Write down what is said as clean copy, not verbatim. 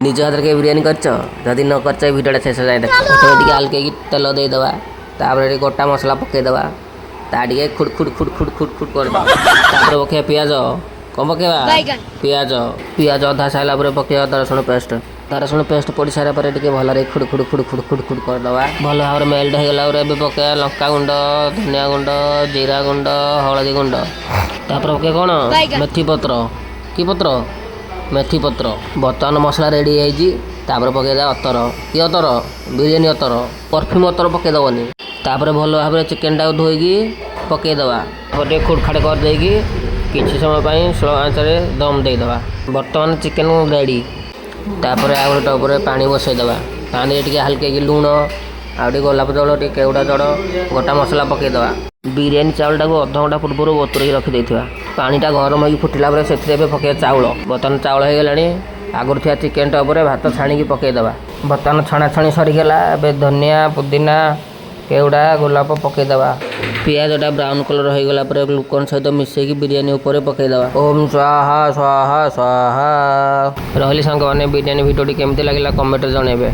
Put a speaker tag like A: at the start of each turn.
A: ନିଜ ହାତରେ କେବେ ବିରିୟାନୀ କରିଛ? ଯଦି ନ କରିଛ, ଏ ଭିଡ଼ିଓଟା ଶେଷ ଯାଏଁ ଦେଖ। ପ୍ରଥମେ ଟିକେ ହାଲକେଇକି ତେଲ ଦେଇଦେବା। ତାପରେ ଟିକେ ଗୋଟା ମସଲା ପକେଇଦେବା। ତା ଟିକେ ଖୁଡ଼ ଖୁଡ଼ ଖୁଡ଼ ଖୁଡ଼ ଖୁଡ଼ ଖୁଡ଼ କରିଦେବା। ତାପରେ ପକେଇବା ପିଆଜ। କ'ଣ ପକେଇବା?
B: ବାଇଗଣ।
A: ପିଆଜ। ପିଆଜ ଅଧା ସାରିଲା ପରେ ପକେଇବା ଅଦା ରସୁଣ ପେଷ୍ଟ। ଅଦା ରସୁଣ ପେଷ୍ଟ ପଡ଼ି ସାରିଲା ପରେ ଟିକେ ଭଲରେ ଖୁଡ଼ ଖୁଡ଼ ଖୁଡ଼ ଖୁଡ଼ ଖୁଡ଼ ଖୁଡ଼ କରିଦେବା। ଭଲ ଭାବରେ ମେଲ୍ଟ ହେଇଗଲା ପରେ ଏବେ ପକେଇବା ଲଙ୍କା ଗୁଣ୍ଡ, ଧନିଆ ଗୁଣ୍ଡ, ଜିରା ଗୁଣ୍ଡ, ହଳଦୀ ଗୁଣ୍ଡ। ତାପରେ ପକେଇବା କ'ଣ?
B: ବାଇଗଣ।
A: ମେଥି ପତ୍ର। କି ପତ୍ର? ମେଥି ପତ୍ର। ବର୍ତ୍ତମାନ ମସଲା ରେଡ଼ି ହେଇଛି। ତାପରେ ପକେଇଦେବା ଅତର। କି ଅତର? ବିରିୟାନୀ ଅତର। ପରଫ୍ୟୁମ୍ ଅତର ପକେଇଦେବନି। ତାପରେ ଭଲ ଭାବରେ ଚିକେନଟାକୁ ଧୋଇକି ପକେଇଦେବା। ତାପରେ ଟିକେ ଖୁଡ଼ଖାଡ଼ କରିଦେଇକି କିଛି ସମୟ ପାଇଁ ସ୍ଲୋ ଆଞ୍ଚରେ ଦମ୍ ଦେଇଦେବା। ବର୍ତ୍ତମାନ ଚିକେନ ରେଡ଼ି। ତାପରେ ଆଉ ଗୋଟେ ଟବରେ ପାଣି ବସେଇଦେବା। ପାଣିରେ ଟିକେ ହାଲକେଇକି ଲୁଣ ଆଉ ଟିକେ ଗୋଲାପ ଜଳ, ଟିକେ କେଉଡ଼ା ଜଳ, ଗୋଟା ମସଲା ପକେଇଦେବା। ବିରିୟାନୀ ଚାଉଳଟାକୁ ଅଧଘଣ୍ଟା ପୂର୍ବରୁ ବତୁରେଇକି ରଖିଦେଇଥିବା। ପାଣିଟା ଗରମ ହେଇକି ଫୁଟିଲା ପରେ ସେଥିରେ ଏବେ ପକେଇବା ଚାଉଳ। ବର୍ତ୍ତମାନ ଚାଉଳ ହେଇଗଲାଣି। ଆଗରୁ ଥିବା ଚିକେନଟା ଉପରେ ଭାତ ଛାଣିକି ପକେଇଦେବା। ବର୍ତ୍ତମାନ ଛଣାଛଣି ସରିଗଲା। ଏବେ ଧନିଆ, ପୁଦିନା, କେଉଡ଼ା, ଗୋଲାପ ପକେଇଦେବା। ପିଆଜଟା ବ୍ରାଉନ୍ କଲର୍ ହେଇଗଲା ପରେ ଗ୍ଲୁକନ୍ ସହିତ ମିଶେଇକି ବିରିୟାନୀ ଉପରେ ପକେଇଦେବା। ଓମ୍ ସ୍ୱାହା ସ୍ୱାହା ସ୍ୱାହା। ରହିଲି ସାଙ୍ଗମାନେ, ବିରିୟାନୀ ଭିଡ଼ିଓଟି କେମିତି ଲାଗିଲା କମେଣ୍ଟରେ ଜଣେଇବେ।